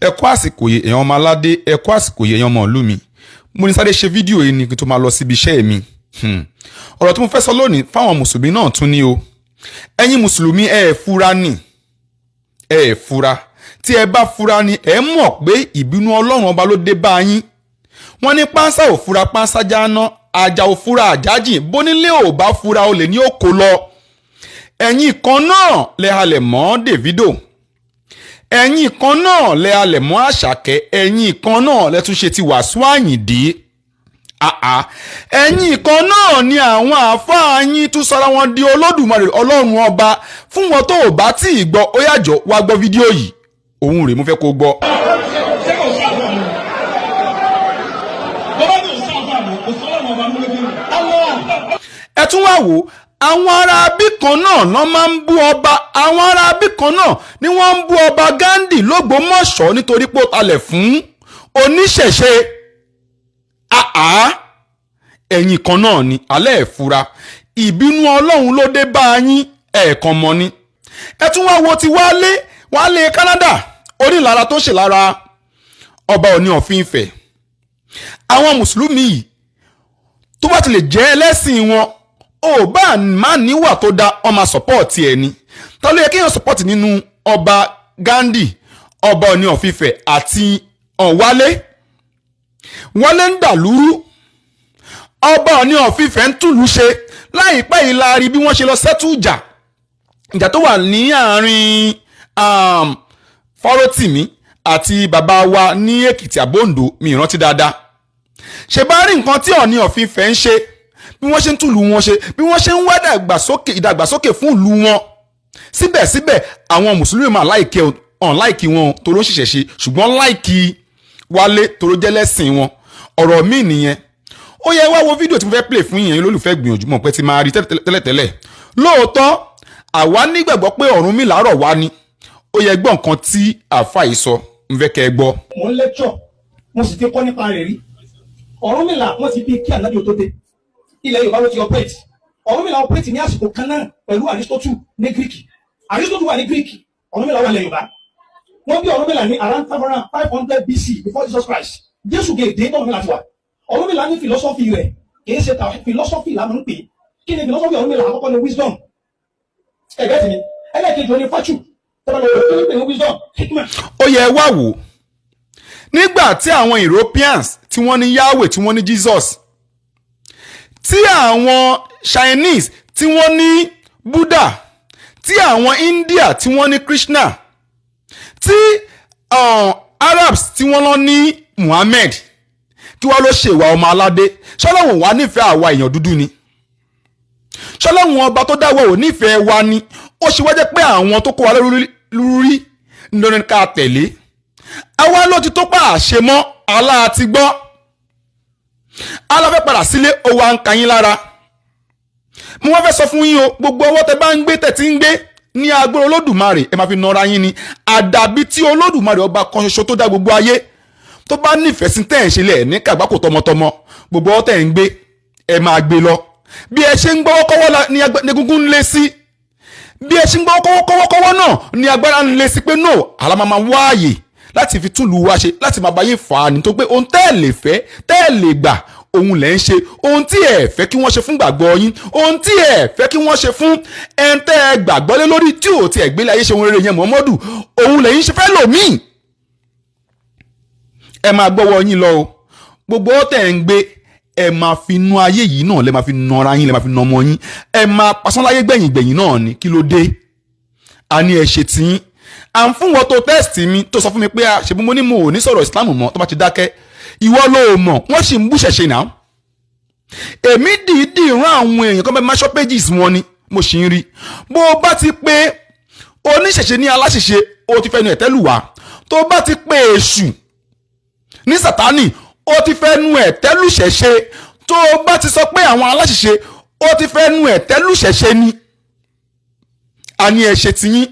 Ẹ kú àsìkò yìí, èèyàn ọmọ aládé. Ẹ kú àsìkò yìí, èèyàn ọmọ ìlú mi. Mo ní sáré ṣe fídíò yìí ni kí n tó máa lọ síbi iṣẹ́ mi. Ọ̀rọ̀ tí mo fẹ́ sọ lónìí fáwọn mùsùlùmí náà tún ní o. Ẹ̀yin mùsùlùmí, ẹ ẹ̀ fura ni, ẹ ẹ̀ fura. Tí ẹ bá fura ni, ẹ mọ̀ pé ìbínú Ọlọ́run Ọba ló dé bá yín. Wọ́n ní pánsá ò fura, pánsá jáná. Àjà ò fura, àjájìn. Bónílé ò bá fura, olè ní òkò lọ. Ẹ̀yin kan náà lẹ halẹ̀ mọ́ Davido, ẹ̀yin kan náà lẹ halẹ̀ mọ́ Àṣàkẹ́, ẹ̀yin kan náà lẹ tún ṣe ti Wàsíù Àyìndé. Àà, ẹ̀yin kan náà ni àwọn àáfàá yín tún sọra wọn di Olódùmarè, Ọlọ́run Ọba fún wọn. Tó o bá tí ì gbọ́, ó yàjọ́ wá gbọ́ fídíò yìí. Òun rèé, mo fẹ́ kó gbọ́. Ṣé kò sí àbọ̀ mi? Bọ́bá ní òsì àbọ̀ mi, kò sọ́lọ́ ọmọ ọba múlẹ́bí mi. Ẹ tún wá wò, àwọn ará abí kan náà lọ́ máa ń bú ọba. Àwọn ará abí kan náà ni wọ́n ń bú ọba Ghandi lÓgbómọ̀ṣọ́ nítorí pé ó talẹ̀ fún oníṣẹ̀ṣe. Àá, ẹ̀yìn kan náà ni alẹ́ ẹ̀ fura. Ìbínú Ọlọ́run ló dé bá yín, ẹ̀ẹ̀kan mọ́ ni. Ẹ tún wá wo ti Wálé, Wálé Canada, onílára tó ṣe lára ọba Ọọ̀ni of Ifẹ̀. Àwọn mùsùlùmí yìí, tó bá ti lè jẹ́ ẹlẹ́sìn wọn, ò bá má níwà tó da, ọmọ support ẹ̀ ni. Ta ló yẹ kéèyàn support nínú ọba Ghandi, ọba Ọọ̀ni of Ifẹ̀ àti Ọ̀wálé? Wálé ń dàlúrú, ọba Ọọ̀ni of Ifẹ̀ ń tùlù ṣe. Láìpẹ́ yìí la rí bí wọ́n ṣe lọ settle ìjà, ìjà tó wà ní àárín Fárótìmí àti bàbá wa ní Èkìtì àbóǹdó, mi ìrántí dáadáa. Ṣe bá rí nǹkan tí Ọọ̀ni of Ifẹ̀ ń ṣe, bí wọ́n ṣe ń tùlù wọn ṣe, bí wọ́n ṣe ń wá ìdàgbàsókè fún ìlú wọn, síbẹ̀síbẹ̀ àwọn mùsùlùmí máa like ọ̀n like wọn toró ṣiṣẹ́ ṣe, ṣùgbọ́n like Wálé toró jẹ́ lẹ́sìn wọn. Ọ̀rọ̀ míì nìyẹn. Ó yẹ wá wo fídíò tí mo fẹ́ play fún yẹn. Lólùfẹ́ gbìyànjú mọ̀ pé ti máa rí tẹ́lẹ̀tẹ́lẹ̀. Lóòótọ́, àwa nígbàgbọ́ pé Ọ̀rúnmìlà rọ̀ wá ni. Ó yẹ gbọ́ nǹkan tí àáfà yìí sọ, ń fẹ́ kẹ́ ẹ gbọ́. Mo ń lecture, mo sì ti kọ́ nípa rẹ̀ rí. Ọ̀rúnmìlà, wọ́n ti bí kí ànábì tó dé. Ilẹ̀ Yorùbá ló ti operate. Ọ̀rúnmìlà operate ní àsìkò kan náà pẹ̀lú Aristotle ní Greek. Aristotle wà ní Greek, Ọ̀rúnmìlà wà ní Yorùbá. Wọ́n bí Ọ̀rúnmìlà ní around 500 BC, before Jesus Christ. Jésù gèdè tỌ̀rúnmìlà ti wà. Ọ̀rúnmìlà ní philosophy rẹ̀, kìí ṣe ta philosophy là máa ń pè. Kí ni philosophy Ọ̀rúnmìlà? Àkọ́kọ́ ni wisdom, ẹ̀gẹ́ tì ní. Ẹlẹ́ẹ̀kejì ó ní virtue. Tẹ́lẹ̀ lọ́wọ́, kí ni pè ní wisdom? Hikmah. Ó yẹ wá wò, nígbà tí àwọn Europeans tí wọ́n ní Yahweh, tí wọ́n ní Jesus, tí àwọn Chinese tí wọ́n ní Buddha, tí àwọn India tí wọ́n ní Krishna, tí Arabs tí wọ́n lọ ní Muhammad, kí wọ́n ló ṣèwà ọmọ aládé? Ṣọlọ́run wà nífẹ̀ẹ́ àwa èèyàn dúdú ni? Ṣọlọ́run Ọba tó dáwọ́ ò nífẹ̀ẹ́ wa ni? Ó ṣe wá jẹ́ pé àwọn tó kó wa lórí lórí ká tẹ̀lé àwa ló ti tó pa àṣẹ mọ́ aláàtí gbọ́ aláfẹ́ padà sílé. Ó wá ń ka yín lára. Mo wá fẹ́ sọ fún yín o, gbogbo ọwọ́ tẹ bá ń gbé, tẹ̀ tí ń gbé ní agbára Olódùmarè, ẹ máa fi nọra yín ni. Àdàbí tí Olódùmarè Ọba kan ṣoṣo tó dá gbogbo ayé tó bá nífẹ̀ẹ́ sí tẹ̀ ń ṣe lẹ̀ ní kàgbákò tọmọtọmọ. Gbogbo ọwọ́ tẹ̀ ń gbé, ẹ máa gbé lọ. Bí ẹ ṣe ń gbọ́wọ́ kọ́wọ́ ní egungun ń lé sí. Bí ẹ ṣe ń gbọ́wọ́ kọ́wọ́kọ́wọ́ náà ní agbára ń lé sí pé no, àlá máa wá àyè láti fi túlù wá ṣe, láti máa bá yín fà á ní tó pé ohun tẹ́ ẹ̀ lè fẹ́, tẹ́ ẹ̀ lè gbà, òun lẹ̀ ń ṣe. Ohun tí ẹ fẹ́ kí wọ́n ṣe fún gbàgbọ́ yín, ohun tí ẹ fẹ́ kí wọ́n ṣe fún ẹn tẹ́ ẹ gbàgbọ́ lé lórí tí ò tiẹ̀ gbélé ayé ṣe ohun rere yẹn, Muhammadu, òun lẹ́yìn ṣe fẹ́ lòmíì. Ẹ máa gbọ́wọ́ yín lọ o. Gbogbo tẹ̀ ń gbé, ẹ máa fi nú ayé yìí náà, lẹ máa fi nọra yín, lẹ máa fi nà ọmọ yín. Ẹ máa pasán láyé gbẹ̀yìn gbẹ̀yìn náà ni. Kí ló dé? A ní ẹ ṣe tiyín. À ń fún wọn tó text mi, tó sọ fún mi pé a ṣe bí mo ní mo ò ní sọ̀rọ̀ Islam mọ́. Tó bá ti dákẹ́, ìwọ ló mọ̀ wọ́n sì ń bú ṣẹ̀ṣẹ̀ náà. Èmi dìídì rán àwọn èèyàn kan bẹ́ẹ̀ máṣọ́ pages wọn ni mo sì ń rí. Bó o bá ti pé oníṣẹ̀ṣe ní aláṣẹṣe, o ti fẹnu ẹ̀tẹ́ lù wá. Tó bá ti pé èṣù ní Sátánì, o ti fẹnu ẹ̀tẹ́ lù ṣẹ̀ṣe. Tó o bá ti sọ pé àwọn aláṣẹṣe, o ti fẹnu ẹ̀tẹ́ lù ṣẹ̀ṣe ni. A ní ẹ ṣe tiyín.